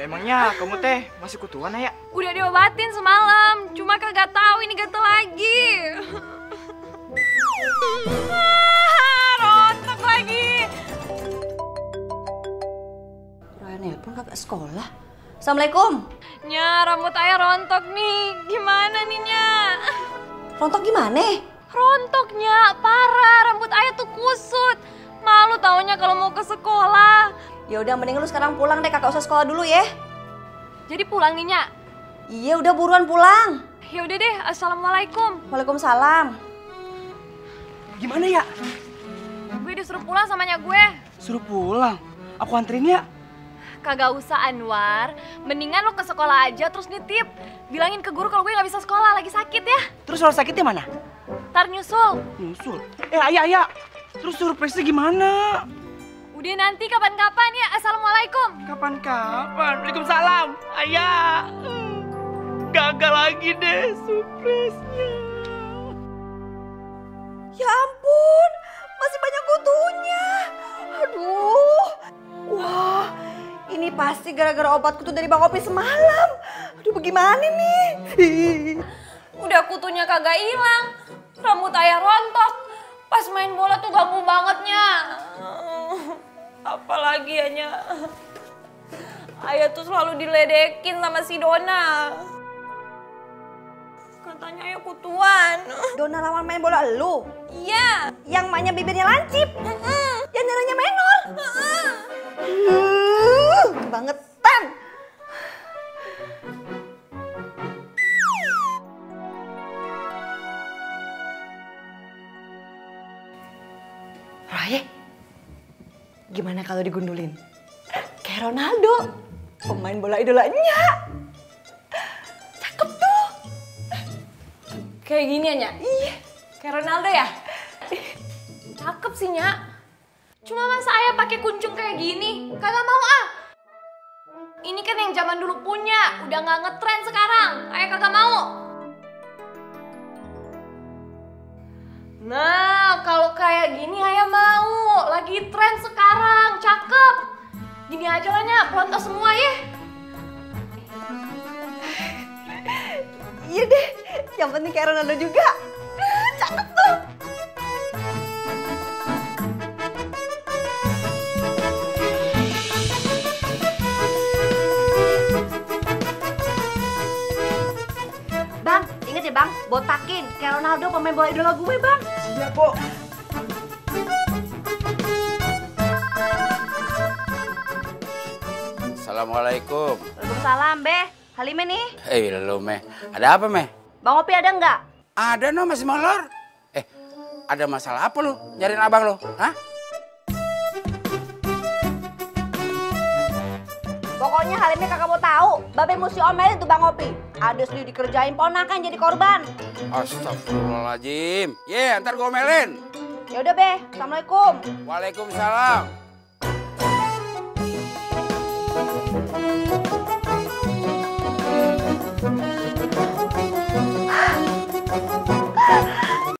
Emangnya kamu teh masih kutuan ya? Udah diobatin semalam, cuma kagak tahu ini gatel lagi. Rontok lagi. Raya pun kagak sekolah. Assalamualaikum. Nya, rambut ayah rontok nih. Gimana nih, Nya? Rontok gimana? Rontoknya parah, rambut ayah tuh kusut. Malu taunya kalau mau ke sekolah. Ya udah mending lu sekarang pulang deh, kakak usah sekolah dulu ya. Jadi pulang nih, Nya? Iya udah buruan pulang. Ya udah deh, assalamualaikum. Waalaikumsalam. Gimana ya? Gue disuruh pulang sama Nya gue. Suruh pulang. Aku anterin ya. Kagak usah Anwar, mendingan lo ke sekolah aja terus nitip. Bilangin ke guru kalau gue gak bisa sekolah, lagi sakit ya. Terus kalau sakitnya mana? Ntar nyusul. Nyusul. Ayah. Terus surprise-nya gimana? Udah nanti kapan-kapan ya, assalamualaikum. Kapan-kapan? Waalaikumsalam. Ayah. Gagal lagi deh surprise-nya. Ya ampun, masih banyak kutunya. Aduh. Wah, ini pasti gara-gara obat kutu dari Bang Opi semalam. Aduh, bagaimana nih? Udah kutunya kagak hilang, rambut ayah rontok. Pas main bola tuh ganggu bangetnya. Apalagi ya, Nya. Ayah tuh selalu diledekin sama si Dona. Katanya ayah kutuan. Dona lawan main bola lu? Iya. Yang maknya bibirnya lancip? Yang nyeranya menor? Kebangetan. Raya, gimana kalau digundulin? Kayak Ronaldo, pemain bola idolanya. Cakep tuh. Kayak gini ya, Nya? Iya. Kayak Ronaldo ya? Cakep sih, Nya. Cuma masa ayah pakai kuncung kayak gini? Kagak mau ah. Ini kan yang zaman dulu punya, udah nggak ngetren sekarang. Ayah kagak mau. Nah, kalau kayak gini ayah mau. Lagi tren sekarang, cakep. Gini aja lah, Nya, pelontos semua ya. Iya deh, yang penting kayak Ronaldo juga. Cakep tuh. Bang, inget ya Bang, botakin kayak Ronaldo pemain bola idola gue Bang. Siap, Pok. Assalamualaikum. Waalaikumsalam, Beh. Halime nih. Lu, Meh. Ada apa, Meh? Bang Opi ada nggak? Ada, no, masih molor. Ada masalah apa lu? Nyariin abang lu? Hah? Pokoknya Halime kagak mau tahu. Babe mesti omelin tuh Bang Opi. Ada sendiri dikerjain ponakan jadi korban. Astagfirullahaladzim. Ntar gue omelin. Ya udah, Beh. Assalamualaikum. Waalaikumsalam.